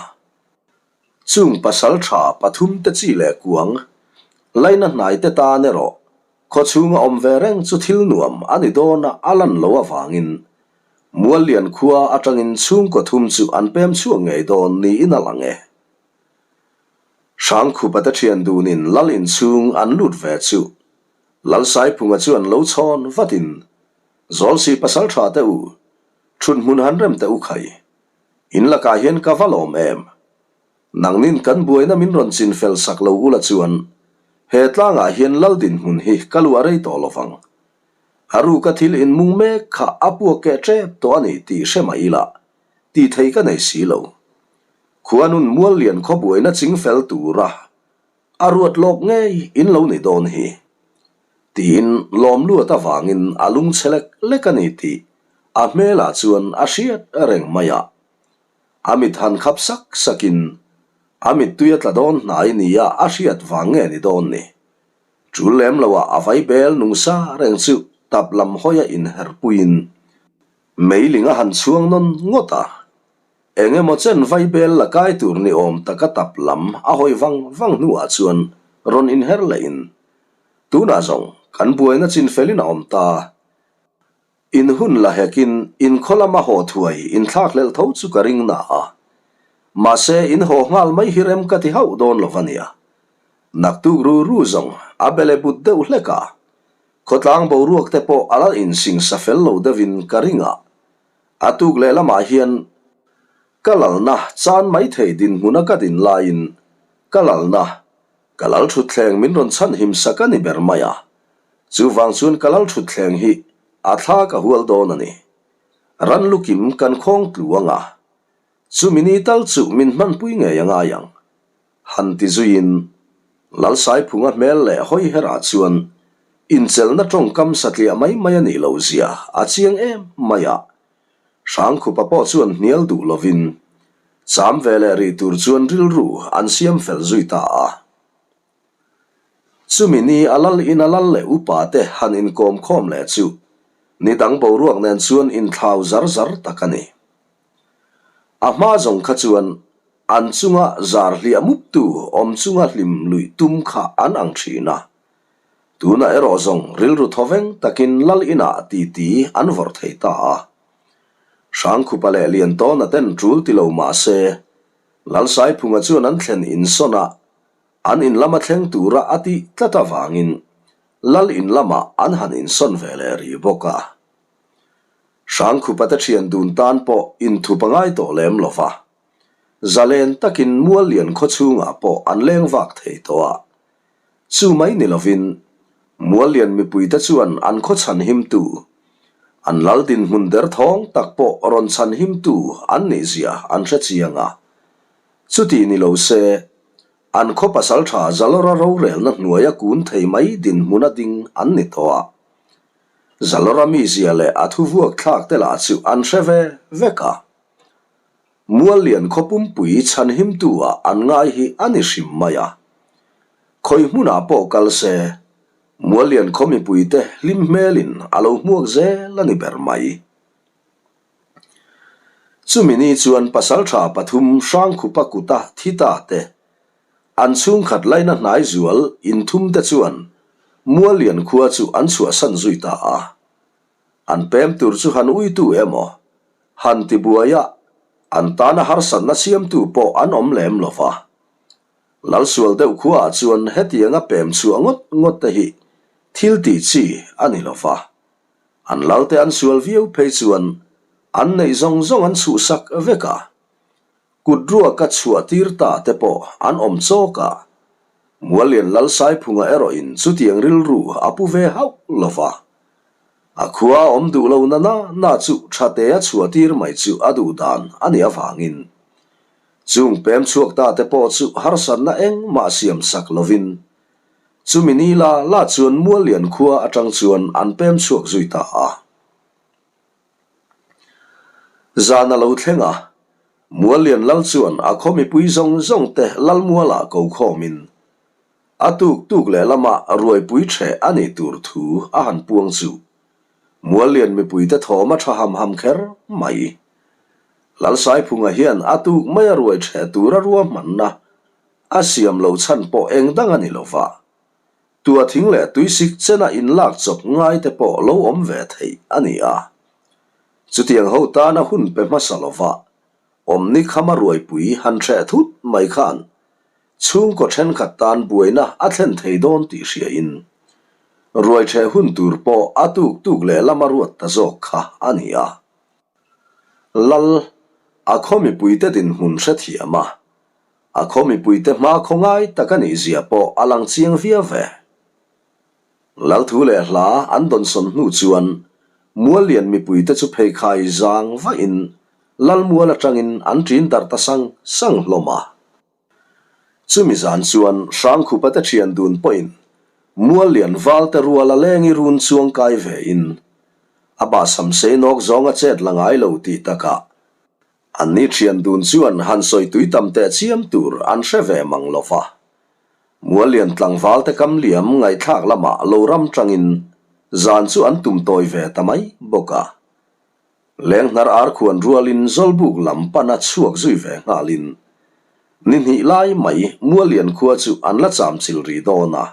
Chung pasal tha pathum te chi leh kuang laina hnai te tan erawh khaw chhunga awm ve reng chu thil nuam a ni dawn a a lan lo avangin Muallian khua atangin chhungkaw thum chu an pem chhuak ngei dawn niin a lang e. Hrangkhupa te thian dunin lal inchhung an lut ve chu Lalsaiphunga chuan lo chhawn vatin Zawlsi pasal tha teh u, thut hmun han rem teh u khai. In lakah hian ka va lawm em? Nangnin kan buaina min rawn chin fel sak lo ula chuan he tlangah hian lal dinhmun hi ka luah rei tawh lo vang. A ruka thil inmung mek kha a puak keh tep tawh a ni tih hre mah ila, tih thei ka nei si lo. Khuanun mual lian khaw buaina ching fel tura A ruat lawk ngei in lo ni dawn hi. Tiin lawm luat avangin a lung chhe lek lek a ni tih a hmelah chuan a hriat reng mai a. A mit han khap sak sakin a mittui a tla dawn hnai nia a hriat vang nge ni dawn ni. Tul lem loah a vaibel nung sa reng chu tap lam hawia inherpuiin meiling a han chhuang nawn ngawt a. Eng emaw chen vaibel la kai tur ni awm taka tap lam a hawi vang vang hnuah chuan rawn inher lehin, Tunah zawng kan buaina chin felin a awm ta. In hun la hekin in khaw lama haw thuai inthlak hlelh tho chu ka ring na a. Mahse in haw nghal mai hi rem ka ti hauh dawn lo va nia. Naktuk ru ru zawng a bele but deuh hlek a. Khawtlang boruak te pawh a la insingsa fel lo deuhin ka ring a. A tuk leh lamah hian ka lalna chan mai thei dinhmuna ka din laiin ka lalna, ka lalthutthleng min rawn chhan him sak a ni ber mai a. Chuvang chuan ka lalthutthleng hi a thla ka hual dawn a ni. Ran lukim kan khawng tlu ang a, chumi ni tal chu min hmanpui ngei a ngai ang. Han ti zuiin Lalsaiphunga hmel leh hawi herah chuan inchelna tawngkam satliah mai mai a nih loh zia a chiang em mai a. Hrangkhupa pawh chuan hnial duh lovin cham ve leh rih tur chuan rilru an siam fel zui ta a. Chumi ni a lal in a lal leh upa te han inkawm khawm leh chu ni dang boruak nen chuan inthlau zar zar tak a ni. A hma zawng kha chuan an chunga zar hliah muptu awm chunga hlim luih tum kha an ang thin a. Tunah erawh zawng rilru thawveng takin lal inah titi an vawrh thei ta a. Hrangkhupa leh Liantawna ten tul ti lo mah se, Lalsaiphunga chuan an thlen insawn a, An in lama thleng tura a tih tlat avangin Lal in lamah an han insawn ve leh rih bawk a. Hrangkhupa te thian dun tan pawh inthup a ngai tawh lem lo va. Zalen takin Muallian khaw chhungah pawh an leng vak thei tawh a. Chu mai ni lovin Muallian mipuite chuan an khaw chhanhimtu, an lal dinhmun derthawng tak pawh rawn chhanhimtu an nihzia an hre chiang a. Chuti ni lo se, an khaw pasal tha Zalawra rorelna hnuaia kun thei mai dinhmuna ding an ni tawh a. Zalawra mizia leh a thu vuak thlak te lah chu an hre ve vek a. Muallian khaw pumpui chhanhimtu ah an ngai hi a ni hrim mai a. Khawi hmunah pawh kal se, Muallian khaw mipuite hlim hmelin a lo hmuak zel a ni ber mai. Chumi ni chuan pasaltha pathum Hrangkhupa kuta thi ta te, an chhungkhat laina hnai zual inthum te chuan Muallian khua chu an chhuahsan zui ta a. An pem tur chu han uitu emaw, han tibuaia an tana harsatna siamtu pawh an awm lem lo va. Lalsual deuh khuaah chuan hetianga pem chhuah ngawt ngawt te hi thil tih chi a ni lo va. An lalte an sual viau phei chuan an neih zawng zawng an chhuhsak vek a, kut ruaka chhuah tir ta te pawh an awm chawk a. Muallian Lalsaiphunga erawhin chutiang rilru a pu ve hauh lo va. A khua a awm duh lo na na na chu tha te a chhuah tir mai chu a duh dan a nih avangin chung pem chhuak ta te pawh chu harsatna engmah siam sak lovin Chumi ni la la chuan Muallian khua atang chuan an pem chhuak zui ta a. Zan a lo thleng a, Muallian lal chuan a khaw mipui zawng zawng te Lalmualah ko khawmin a tuk tuk leh lama ruaipui ṭheh a nih tur thu a han puang chu Muallian mipuite thawm a ṭha ham ham kher mai. Lalsaiphunga hian a tuk maia ruai ṭheh tura ruahmanna A siam lo chhan pawh eng dang a ni lo va, tua thing leh tuisik chena inlak chawp ngai te pawh lo awm ve theih a ni a. Chutiang ho tana hun pe hmasa lo va, awmni khama ruaipui han hreh thut mai khan chhungkaw thenkhat tan buaina a thlen thei dawn tih hriain ruai ṭheh hun tur pawh a tuk tuk leh lama ruat ta zawk kha a ni a. Lal, a khaw mipuite dinhmun hrethiam a, A khaw mipuite hma khaw ngai tak a nih zia pawh a lang chiang viau ve. Lalthu leh hla an dawnsawn hnu chuan Muallian mipuite chu pheikhai zang vahin Lalmual atangin an ṭin darh ta sang sang hlawm a. Chumi zan chuan Hrangkhupa te ṭhian dun pawhin Muallian valte ruala lengi run chuang kai vein a bahsam sei nawk zawnga chet la ngai lo tih takah An ni thian dun chuan han sawi tui tam teh chiam tur an hre ve mang lo va. Muallian tlangval te kam liam ngaihthlak lamah lo ram tangin zan chu an tum tawi ve ta mai bawk a. Lenghnar ar khuan rualin Zawlbuk lam pana chhuak zui ve nghalin ni hnih lai mai Muallian khua chu an la cham chil rih dawn a.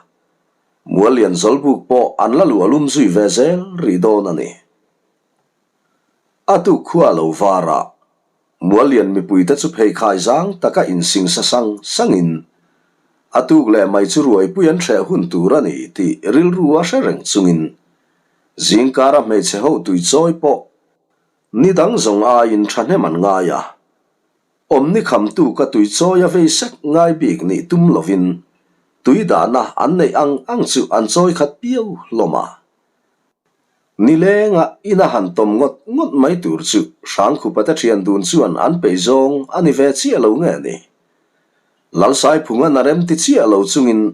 Muallian Zawlbuk pawh an la luah lum zui ve zel rih dawn a ni. A tuk khua lo var a, Muallian mipuite chu pheikhai zang taka insingsa sang sangin a tuk leh mai chu ruaipui an hreh hun tur a ni tih rilru a hre reng chungin zingkara hmeichhe ho tuichawi pawh ni dang zawng aiin thahnem an ngai a. Awmni khamtu ka tuichawi a vei sek ngai bik nih tum lovin tui dahna an neih ang ang chu an chawi khat piau hlawm a. Nilenga ina han tawm ngawt ngawt mai tur chu Hrangkhupate thian dun chuan an peih zawng a ni ve chiah lo nge ni? Lalsaiphunga na rem ti chiah lo chungin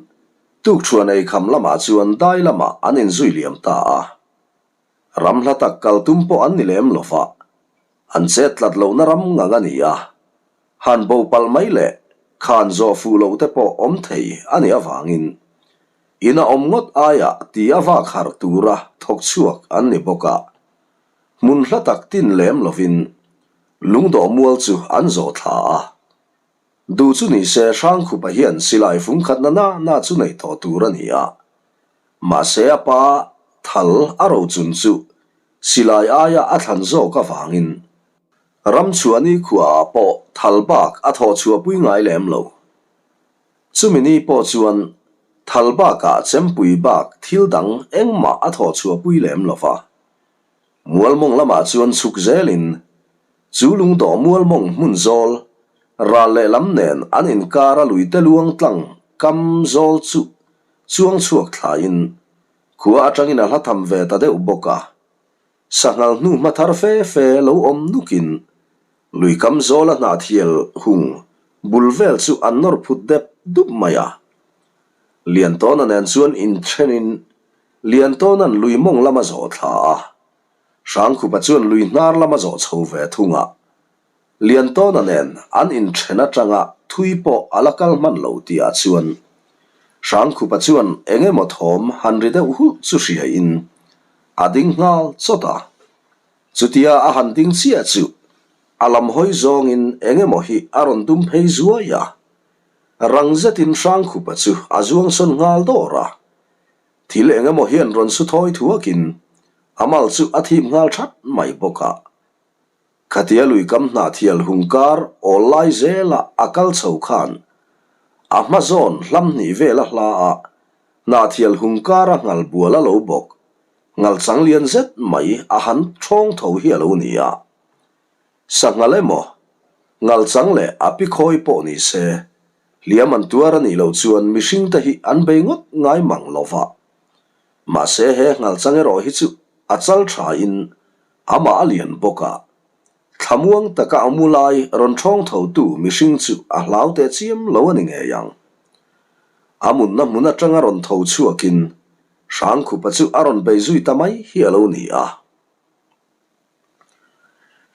tukṭhuan eikham lamah chuan dai lamah an inzui liam ta a. Ram hla tak kal tum pawh an ni lem lo va, an chet tlat lohna ram ngang a ni a. Han bo palh mai leh khan zawh fuh loh te pawh awm thei a nih avangin in a awm ngawt aiah ti a vak harh tura thawk chhuak an ni bawk a. Hmun hla tak tin lem lovin lungdawh mual chu an zawh thla a. Duh chu ni se Hrangkhupa hian silai fung khatna na na chu nei tawh tur a ni a. Mahse a pa thal a rochun chu silai aia a thlan zawk avangin Ramchhuani khuaah pawh thal bak a thawh chhuahpui ngai lem lo. Chumi ni pawh chuan thal bakah chempui bak thil dang engmah a thawh chhuahpui lem lo va. Mualmawng lamah chuan chhuk zelin chu lungdawh mualmawng hmun zawl ral lehlam nen an inkara luite luang tlang kam zawl chu chuang chhuak thlaiin khua atangin a hla tham ve ta deuh bawk a. Sanghal hnu hma thar fe fe lo awm nukin lui kam zawla hnahthial hung bul vel chu an nawr phut dep dup mai a. Liantawna nen chuan inthenin Liantawna'n lui mawng lam a zawh thla a, Hrangkhupa chuan lui hnar lam a zawh chho ve thung a. Liantawna nen an inthen atanga thui pawh a la kal hman lo tihah chuan Hrangkhupa chuan eng emaw thawm han ri deuh hulh chu hriain a ding nghal chawt a. Chutia a han ding chiah chu a lam hawi zawngin eng emaw hi a rawn dum phei zuai a. Rang zetin Hrangkhupa chu a zuang sawn nghal dawr a. Thil eng emaw hian rawn su thawi thuakin a mal chu a thip nghal that mai bawk a. Khatia lui kam hnahthial hung kar awl lai zela a kal chho khan a hma zawn hlam hnih vela hla a hnahthial hung kara nghal bual a lo bawk nghal chang lian zet mai a han thawng tho hi a lo ni a. Sanghal emaw, nghal chang leh a pi khawi pawh ni se, hliam an tuar a nih loh chuan mihring te hi an bei ngawt ngai mang lo va. Mahse he nghal chang erawh hi chu a chal tha in Amah a lian bawk a, thlamuang taka a mu lai rawn ṭhawng thotu mihring chu a hlau teh chiam lo a ni ngei ang. A munna hmun aṭanga rawn tho chhuakin Hrangkhupa chu a rawn bei zui ta mai hi a lo ni a.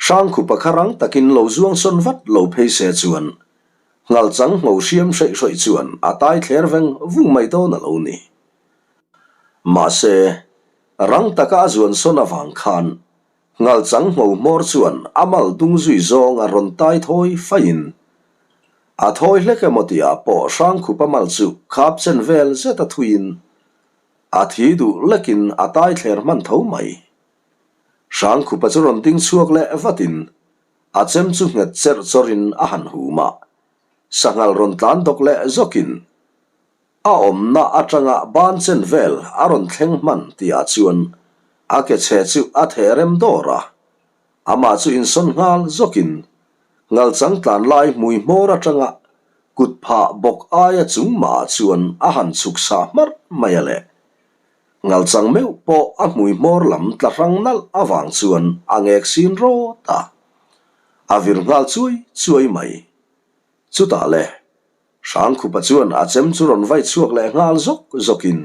Hrangkhupa kha rang takin lo zuang sawn vat lo phei se chuan Nghalchang ngho hriam hreih hrawih chuan a tai thler veng vung mai dawn a lo ni. Mahse, Rang taka a zuan sawn avang khan Nghalchang ngho hmawr chuan a mal dung zui zawng a rawn tai thawi faiin a thawi hlek emaw tihah pawh Hrangkhupa mal chu khap chen vel zet a thuiin a thi duh lekin a tai thler hman tho mai. Hrangkhupa chu rawn ding chhuak leh vatin a chem chu nghet cherh chawrhin a han hum a, sanghal rawn tlan dawk leh zawkin A awmna atanga ban chen vel a rawn thleng hman tihah chuan a ke chhe chu a theh rem dawr a, amah chu insawn nghal zawkin ngalchang tlan lai hmui hmawr atanga kut phah bawk aia chung mahah chuan a han chhuk sah hmarh mai a le. Ngalchang meuh pawh a hmui hmawr lam tla hrang nalh avang chuan a ngek sin rawt a, a vir nghal chuai chuai mai. Chutah le, Hrangkhupa chuan a chem chu rawn vai chhuak leh nghal zawk zawkin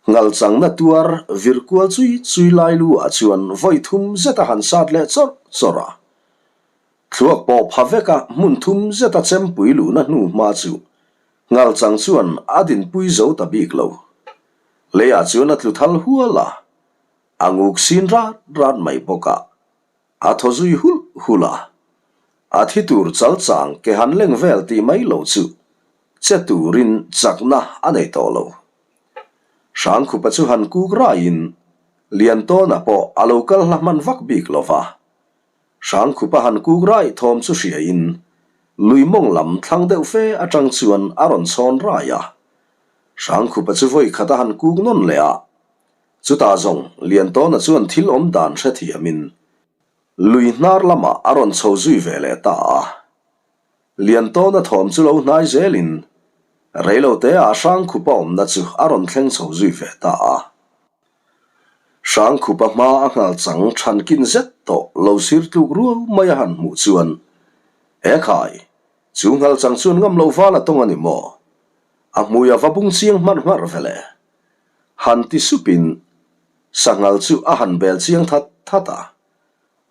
Nghalchangna tuar vir kual chui chui lai lu ah chuan vawi thum zet a han sat leh chawrh chawrh a. Thluak pawh pha veka hmun thum zeta chempui luhna hnu hma chu Nghalchang chuan a dinpui zo ta bik lo. Leiah chuan a tlu thal hual a, a nguk sin rat rat mai bawk a. A thaw zui hulh hulh a, a thi tur chal chang ke han leng vel tih mai lo chu che turin chakna a nei tawh lo. Hrangkhupa chu han kuk raiin Liantawna pawh a lo kal hla hman vak bik lo va. Hrangkhupa han kuk rai thawm chu hriain lui mawng lam thlang deuh fe atang chuan a rawn chhawn rai a. Hrangkhupa chu vawi khat a han kuk nawn leh a, Chutah zawng Liantawna chuan thil awm dan hrethiamin lui hnar lamah a rawn chho zui ve leh ta a. Liantawna thawm chu lo hnai zelin reiloteah Hrangkhupa awmna chu a rawn thleng chho zui ve ta a. Hrangkhupa hma a nghal chang thankin zet tawh lo sir tluk ruau mai a han hmuh chuan, He khai, chu nghal chang chuan ngam lo val a tawng a ni maw? A hmui a va bung chiang hmarh hmarh ve le. Han ti supin sanghal chu a han bel chiang that that a.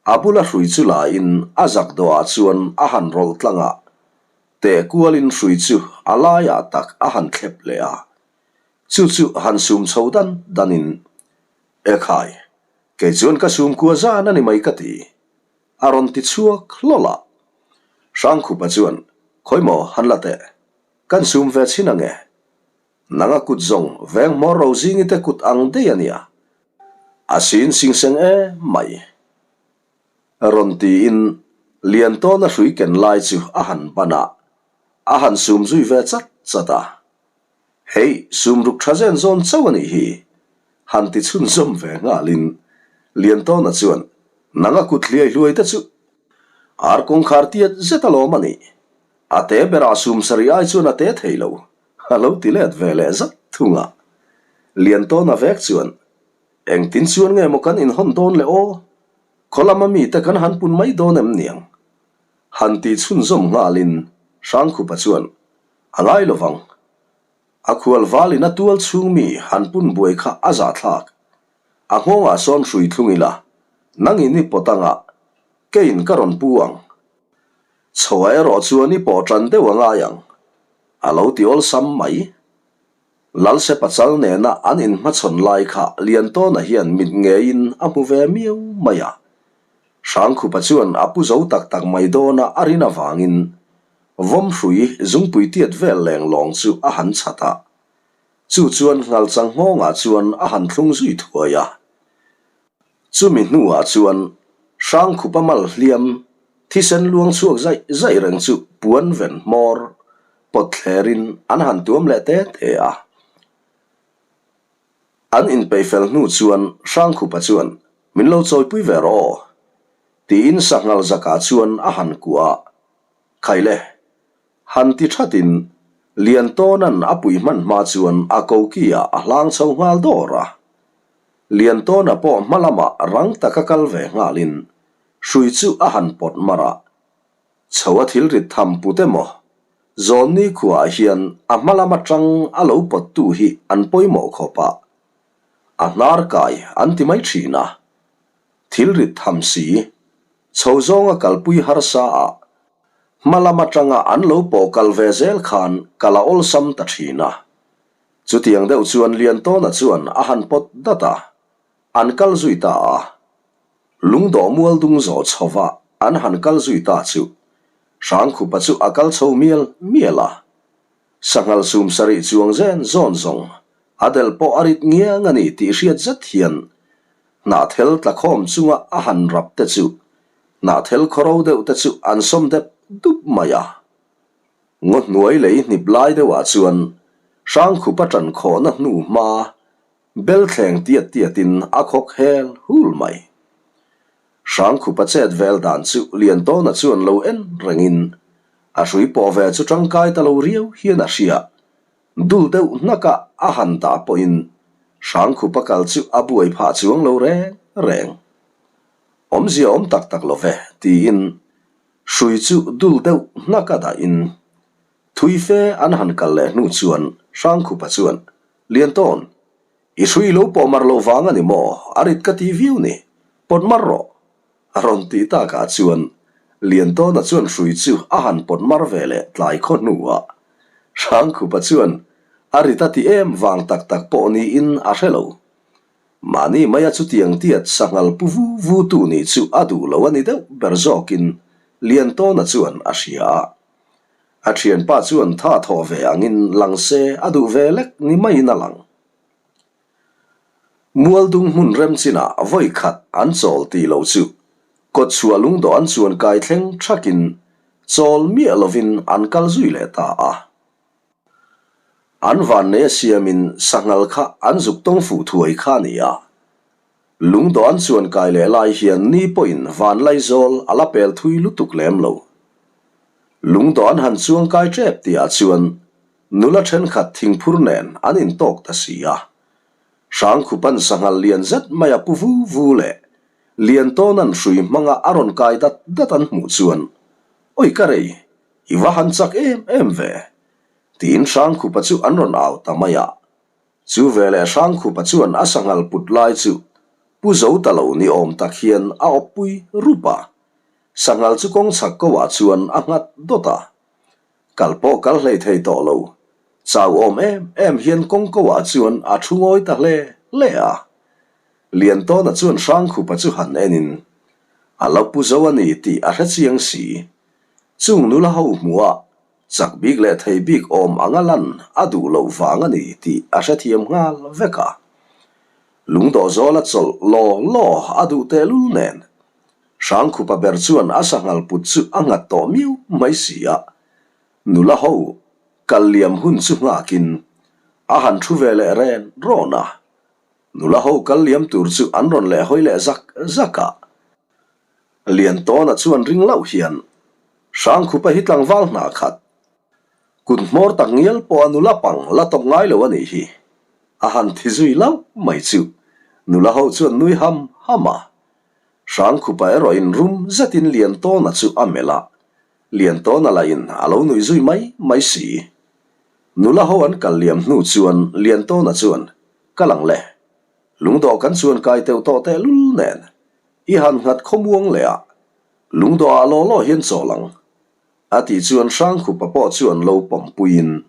A bula hrui chu lain a zak dawhah chuan a han rawlh tlang a, teh kualin hrui chu a laiah tak a han thlep leh a. Chu chu han sum chho dan danin, E khai, kei chuan ka sum kua zan a ni mai ka ti, a rawn ti chhuak hlawlh a. Hrangkhupa chuan, Khawi maw, han la teh, kan sum ve chhin ange. Nanga kut zawng veng hmawr ro zingi te kut ang daih a nia. A sin sing seng e mai. Rawn tiin Liantawna hrui ken lai chu a han ban a, a han sum zui ve chat chat a. Hei, sum ruk tha zen zawn chauh a nih hi. Han ti chhunzawm ve nghalin Liantawna chuan nanga kut hliai hluai te chu ar kawngkhar tiat zet alawm a nih. A te berah sum sarih ai chuan a te thei lo. A lo ti let ve leh zat thung a. Liantawna vek chuan, Engtin chuan nge maw kan inhawn dawn le aw? Khaw lama mite kan han pun mai dawn em niang? Han tih chhunzawm nghalin Hrangkhupa chuan, A ngai lo vang. A khual valin a tual chhung mi han pun buai kha a zahthlak. A nghawngah sawn hrui thlung ila, nangin i pawt anga keiin ka rawn pu ang. Chhoa erawh chuan i pawh tan deuh a ngai ang, a lo ti awlsam mai. Lalse pachal nena an inhmachhawn lai kha Liantawna hian mit ngeiin a hmu ve miau mai a. Hrangkhupa chuan a pu zo tak tak mai dawna a rin avangin vawmhrui zungpui tiat vel leng lawng chu a han chhat a. Chu chuan Nghalchang nghawngah chuan a han thlung zui thuai a. Chumi hnuah chuan Hrangkhupa mal hliam thisen luang chhuak zaih zaih reng chu puan ven hmawr pawt thlerin an han tuam leh te te a. An inpeih fel hnu chuan Hrangkhupa chuan, Min lo chawipui ve rawh aw, tiin sanghal zakah chuan a han kuah a. Khaile, han ti thatin Liantawna'n a puih hman hma chuan a koki-ah a hlang chho nghal dawr a. Liantawna pawh hma lamah rang taka kal ve nghalin hrui chu a han pawt mar a. Chho a thil rit tham put emaw, Zawnni khuaah hian a hma lam atang a lo pawttu hi an pawimawh khawp a, a hnar kai an ti mai thin a. Thil rit tham si, chho zawnga kalpui harsa a, hma lam atanga an lo pawh kal ve zel khan kal a awlsam ta thin a. Chutiang deuh chuan Liantawna chuan a han pawt dat a, an kal zui ta a. Lungdawh mual dung zawh chhova an han kal zui ta chu Hrangkhupa chu a kal chho mial mial a. Sanghal sum sarih chuang zen zawn zawng a del pawh a rit ngiang a ni tih hriat zet hian hnahthel tlakhawm chunga a han rap te chu hnahthel khawro deuh te chu an sawm dep dup mai a. Ngaw hnuai lei hnip lai deuhah chuan Hrangkhupa ṭan khawhna hnu hma bel thleng tiat tiatin a khawk hel hul mai. Hrangkhupa chet vel dan chu Liantawna chuan lo en rengin a hrui pawh ve chu ṭangkai ta lo riau hian a hria. Dul deuh hnaka a han dah pawhin Hrangkhupa kal chu a buai phah chuang lo reng reng. Awmzia awm tak tak lo ve, tiin Hrui chu dul deuh hnak a dahin thui fe an han kal leh hnu chuan Hrangkhupa chuan, Liantawn, i hrui lo pawh mar lo vang a ni maw? A rit ka ti viau ni, pawt mar rawh. A rawn tih takah chuan Liantawna chuan hrui chu a han pawt mar ve leh tlai khaw hnuah Hrangkhupa chuan a rit a ti em vang tak tak pawh niin a hre lo. Mahni maia chutiang tiat sanghal pu vu vu tu nih chu a duh lo a ni deuh ber zawkin Liantawna chuan a hria a. A thianpa chuan tha thawh ve angin lang se a duh ve lek ni maiin a lang. Mualdung hmun rem chinah vawi khat an chawl tih loh chu kawtchhuah lungdawh an chuan kai thleng thakin chawl miah lovin an kal zui leh ta a. An vannei a siamin sanghal kha an zuk tawng fuh thuai kha a ni a. Lungdawh an chuan kai leh lai hian ni pawhin vanlaizawl a la pel thui lutuk lem lo. Lungdawh an han chuang kai tep tihah chuan nula thenkhat thingphur nen an intawk ta si a. Hrangkhupan sanghal lian zet mai a pu vu vu leh Liantawna'n hrui hmanga a rawn kai dat dat an hmuh chuan, Oi ka rei, i va han chak em em ve! tiin Hrangkhupa chu an rawn au ta mai a. Chu veleh Hrangkhupa chuan a sanghal put lai chu pu zo ta lo ni awm tak hian a awppui rup a. Sanghal chu kawng chhak ko ah chuan a nghat dawt a. Kal pawh kal hlei thei tawh lo. Chau awm em em hian kawng ko ah chuan a thu ngawi ta hle hle a. Liantawna chuan Hrangkhupa chu han en in a lo pu zo a ni tih a hre chiang si. Chung nula ho hmuh ah Chak bik leh thei bik awm anga lan a duh loh vang a ni tih a hrethiam nghal vek a. Lungdawh zawla chawlh law law a duh tehlul nen Hrangkhupa ber chuan a sanghal put chu a nghat tawh miau mai si a. Nula ho kal liam hun chu nghakin a han thu ve leh ren rawn a. Nula ho kal liam tur chu an rawn leh hawi leh zak zak a. Liantawna chuan ring loh hian Hrangkhupa hi tlangval hna khat kut hmawr tak ngial pawh a nula pang la tawp ngai lo a nih hi a han thi zui lauh mai chu nula ho chuan nui ham ham a. Hrangkhupa erawh in rum zetin Liantawna chu a melh a, Liantawna lah in a lo nuih zui mai mai si. Nula ho an kal liam hnu chuan Liantawna chuan Kal ang le, lungdawh kan chuan kai teuh tawh tehlul nen I han nghat khawmuang leh a, lungdawh ah law law hian chawl ang, a tih chuan Hrangkhupa pawh chuan lo pawmpuiin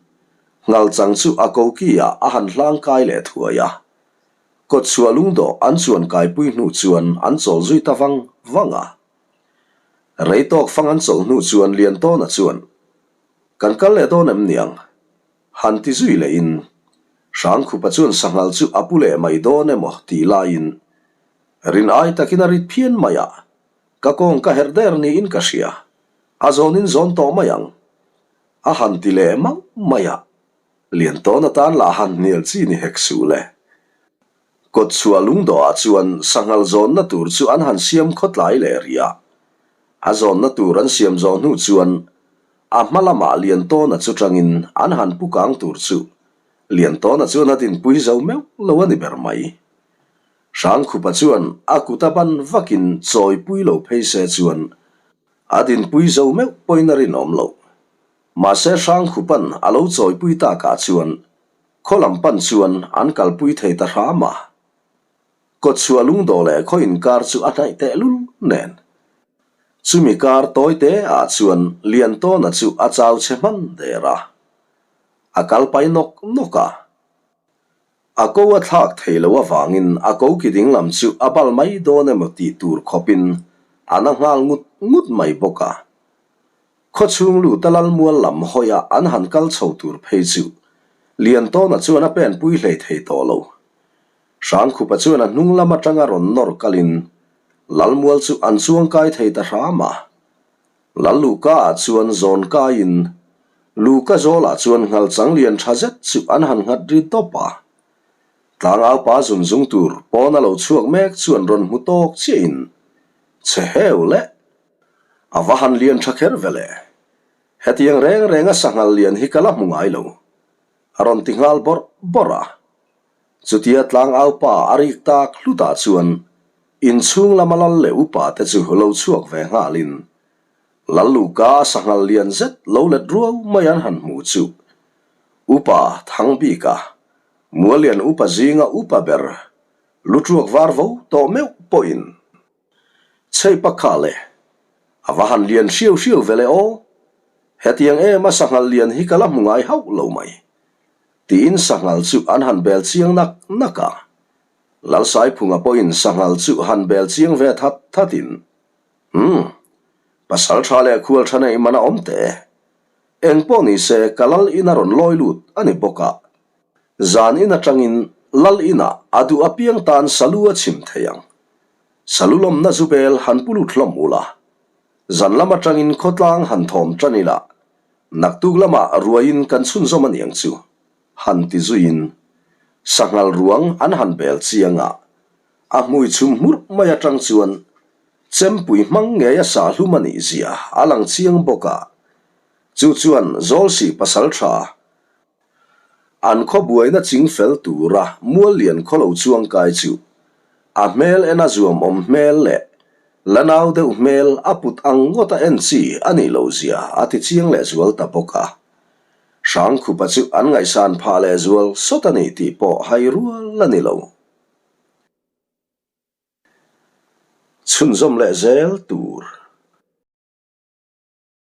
Nghalchang chu a koki ah a han hlang kai leh thuai a. Kawtchhuah lungdawh an chuan kaipui hnu chuan an chawl zui ta vang vang a. Rei tawk fang an chawlh hnu chuan Liantawna chuan, Kan kal leh dawn em niang? Han ti zui lehin Hrangkhupa chuan sanghal chu a pu leh mai dawn emaw tih laiin Rin ai takin a rit phian mai a, ka kawng ka herh der niin ka hria, a zawnin zawn tawh mai ang. A han ti leh mauh mai a, Liantawn atan lah han hnial chi ni hek suh le. Kawtchhuah lungdawhah chuan sanghal zawnna tur chu an han siam khawtlai leh rih a, a zawnna tur an siam zawh hnu chuan a hma lamah Liantawna chu tangin an han pu kang tur chu Liantawna chuan a dinpui zo meuh lo a ni ber mai. Hrangkhupa chuan a kut a ban vakin chawipui lo phei se chuan a dinpui zo meuh pawhin a rinawm loh. Mahse Hrangkhupan a lo chawipui takah chuan khaw lam pan chuan an kalpui thei ta hram a. Kawtchhuah lungdawh leh khaw inkar chu a hnaih tehlul nen. Chumi kar tawi te ah chuan Liantawna chu a chau chhe hman der a. A kal pai nawk nawk a. A ko a thlak thei lo avangin a ko ki dinglam chu a bal mai dawn emaw tih tur khawpin a na nghal ngut ngut mai bawk a. Khawchhung luta Lalmual lam hawia an han kal chho tur phei chu Liantawna chuan a penpui hlei thei tawh lo. Hrangkhupa chuan a hnung lam atanga rawn nawr kalin Lalmual chu an chuangkai thei ta hram a. Lalluka ah chuan zawn kaiin Luka zawlah chuan nghalchang lian tha zet chu an han nghat ri tawp a. Tlangaupa zun zung tur pawn a lo chhuak mek chuan rawn hmu tawk chiahin che heu le. A va han lian tha kher ve le. Hetiang reng renga sanghal lian hi ka la hmu ngai lo. A rawn ti nghal bawrh bawrh a. Chutia tlangaupa a rik tak hlutah chuan Inchhung lama lal leh upa te chu lo chhuak ve nghalin Lalluka sanghal lian zet lo let ruau mai an han hmu chu Upa Thangbika, Mualian upa zinga upa ber lu ṭuak var vo tawh meuh pawhin Chheipa kha le a va han lian hriau hriau ve le aw, hetiang ema sanghal lian hi ka la hmu ngai hauh lo mai tiin sanghal chu an han bel chiang nak nak a. Lalsaiphunga pawhin sanghal chu han bel chiang ve that thatin, Umm, pasal tha leh khual tha neih man a awm teh e. Eng pawh ni se ka lal in a rawn lawi lut a ni bawk a. Zan in atangin lal inah a duh apiang tan salu a chhim thei ang. Salu lawmna zu bel han pu lut hlawm ula. Zan lam atangin khawtlang han thawm tan ila, naktuk lamah ruaiin kan chhunzawm a niang chu. Han ti zuiin sanghal ruang an han bel chiang a, a hmui chhum hmurh mai atang chuan chempui hmang ngei a sah hlum a nih zia a lang chiang bawk a, chu chuan Zawlsih pasal tha. An khaw buaina ching fel tura mual lian khaw lo chuang kai chu a hmel en a zuam awm hmel leh la nau deuh hmel a put ang ngawta en chi a nih loh zia a ti chiang leh zual ta bawk a. Hrangkhupa chu an ngaihsan phah leh zual sawt a ni tih pawh hai rual a ni lo. Chhunzawm leh zel tur.